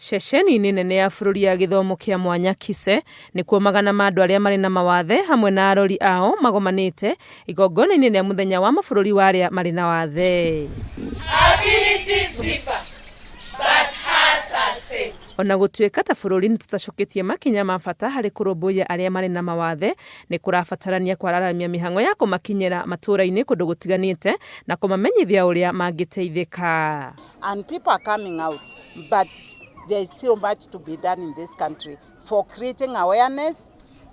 Ceceni-inĩ nene ya bũrũri ya gĩthomo kĩa mwanya KISE nĩkuo magana ma andũ arĩa marĩ na mawathe hamwe na arori ao magomanĩte igongona-inĩ rĩa mũthenya wa mabũrũri wa arĩa marĩ na wathe. Abilities differ, but hearts are same. Ona gũtuĩka ta bũrũri nĩ tũtacũkĩtie makinya ma bata harĩ kũrũmbũiya arĩa marĩ na mawathe, nĩ kũrabatarania kwararamia mĩhang'o ya kũmakinyĩra matũũra-inĩ kũndũ gũtiganĩte na kũmamenyithia ũrĩa mangĩteithĩka. And people are coming out, but there is still much to be done in this country for creating awareness,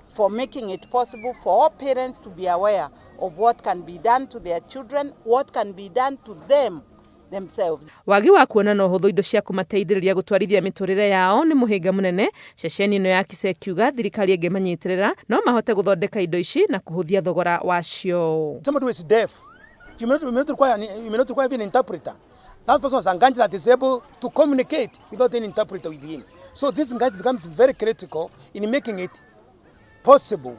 for making it possible for all parents to be aware of what can be done to their children, what can be done to them themselves. Wagi wa kuona na ũhũthũ indo cia kũmateithĩrĩria gũtwarithia mĩtũrĩre yao nĩ mũhĩnga mũnene. Ceceni ĩno ya KISE ĩkiuga thirikari ĩngĩmanyitĩrĩra no mahote gũthondeka indo ici na kũhũthia thogora wacio. Somebody who is deaf, you may not require even an interpreter. That person is a gadget that is able to communicate without any interpreter with him. So this gadget becomes very critical in making it possible.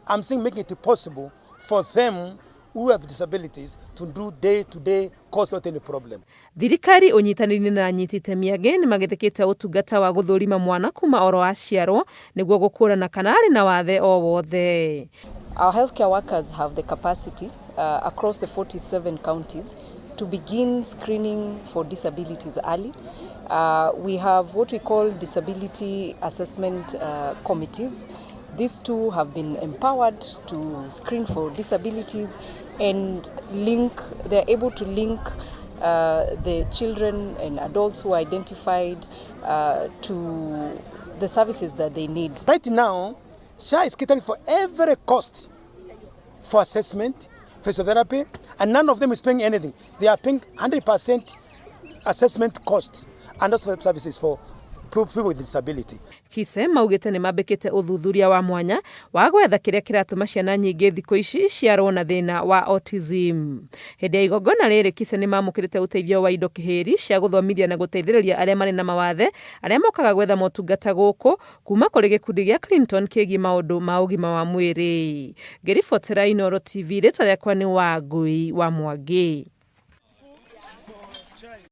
I'm saying making it possible for them who have disabilities to do day-to-day cause without any problem. Thirikari ũnyitanĩri na anyiti itemi angĩ nĩ magĩthĩkĩte ũtungata wa gũthũrima mwana kuma oro aciarwo nĩguo gũkũrana kana arĩ na wathe o wothe. Our healthcare workers have the capacity across the 47 counties to begin screening for disabilities early. We have what we call disability assessment committees. These two have been empowered to screen for disabilities and link, they're able to link the children and adults who are identified to the services that they need. Right now, SHA is catering for every cost for assessment, physiotherapy, and none of them is paying anything. They are paying 100% assessment cost and also services for people with disability. KISE maugĩte nĩ mambĩkĩte ũthuthuria wa mwanya wa gwetha kĩrĩa kĩratũma ciana nyingĩ thikũ ici ciarwo na thĩna wa autism. Hĩndĩ ya igongona rĩrĩ, KISE nĩ mamũkĩrĩte ũteithio wa indo kĩhĩri cia gũthomithia na gũteithĩrĩria arĩa marĩ na mawathe arĩa mokaga gwetha motungata gũkũ kuma kũrĩ gĩkundi gĩa Clinton kĩgiĩ maũndũ ma ũgima wa mwĩrĩ. Ngĩribotera Inooro TV, rĩtwa rĩakwa nĩ Wangui wa Mwangi.